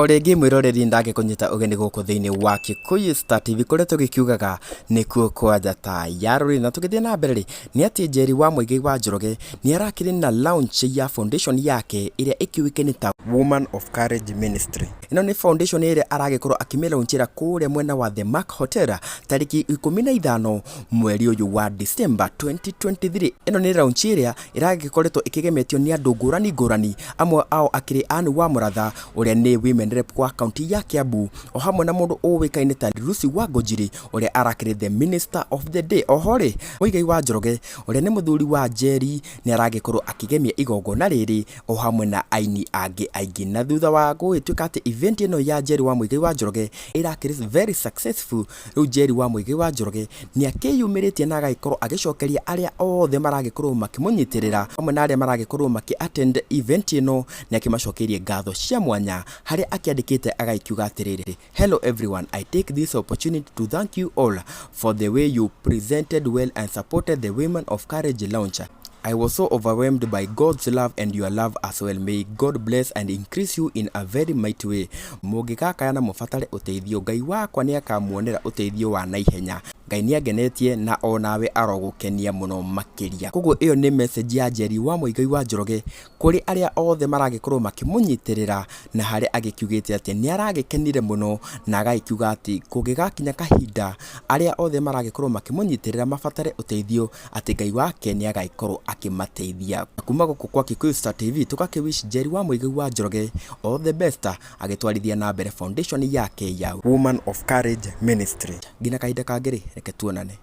O rĩngĩ mwĩroreri, ndagĩkũnyita ũgeni gũkũ thĩinĩ wa Kikuyu Star TV, kũrĩa tũgĩkiugaga nĩkuo kwa njata ya rũrĩrĩ. Na tũgĩthiĩ na mbere rĩ, nĩ atĩ Njeri wa Muigai wa Njoroge nĩ arakĩrĩ na launch ya foundation yake ĩrĩa ĩkĩũĩkaine ta Woman of Courage Ministry. Ĩno nĩ foundation ĩrĩa aragĩkorwo akĩmĩlaunchĩra kũrĩa mwena wa The Mark Hotel tarĩki 15 mweri ũyũ wa December 2023. Ĩno nĩ launch ĩrĩa ĩragĩkoretwo ĩkĩgemetio nĩ andũ ngũrani ngũrani, amwe ao akĩrĩ Anne wa Mũratha, ũrĩa nĩ women rep wa kaunti ya Kiambu, o hamwe na mũndũ ũĩkaine ta Lucy Wangũnjiri, ũrĩa arakĩrĩ the minister of the day. Oho rĩ, Muigai wa Njoroge, ũrĩa nĩ mũthuri wa Njeri, nĩ aragĩkorwo akĩgemia igongona rĩrĩ o hamwe na aini angĩ aingĩ. Na thutha wa gũgĩtuĩka atĩ event ĩno ya Njeri wa Muigai wa Njoroge ĩrakĩrĩ very successful, rĩu Njeri wa Muigai wa Njoroge nĩ akĩyumĩrĩtie na agagĩkorwo agĩcokeria arĩa othe maragĩkorwo makĩmũnyitĩrĩra, hamwe na arĩa maragĩkorwo makĩ attend event ĩno. Nĩ akĩmacokeirie ngatho cia mwanya, harĩa akĩandĩkĩte agagĩkiuga atĩrĩrĩ: "Hello everyone, I take this opportunity to thank you all for the way you presented well and supported the Women of Courage launch. I was so overwhelmed by God's love and your love as well. May God bless and increase you in a very mighty way. Mũngĩgakaya na mũbatare ũteithio, Ngai wakwa nĩ akamuonera ũteithio wa naihenya. Ngai nĩ angenetie na onawe arogũkenia mũno makĩria." Koguo ĩyo nĩ message ya Njeri wa Muigai wa Njoroge kũrĩ arĩa othe maragĩkorwo makĩmũnyitĩrĩra, na harĩa agĩkiugĩte atĩ nĩ aragĩkenire mũno, na agagĩkiuga atĩ kũngĩgakinya kahinda arĩa othe maragĩkorwo makĩmũnyitĩrĩra mabatare ũteithio, atĩ Ngai wake nĩ agagĩkorwo akĩmateithia. Kuma gũkũ kwa Kikuyu Star TV, tũgakĩ wish Njeri wa Muigai wa Njoroge all the best agĩtwarithia na mbere foundation yake ya Woman of Courage Ministry. Nginya kahinda kangĩ rĩ, reke tuonane.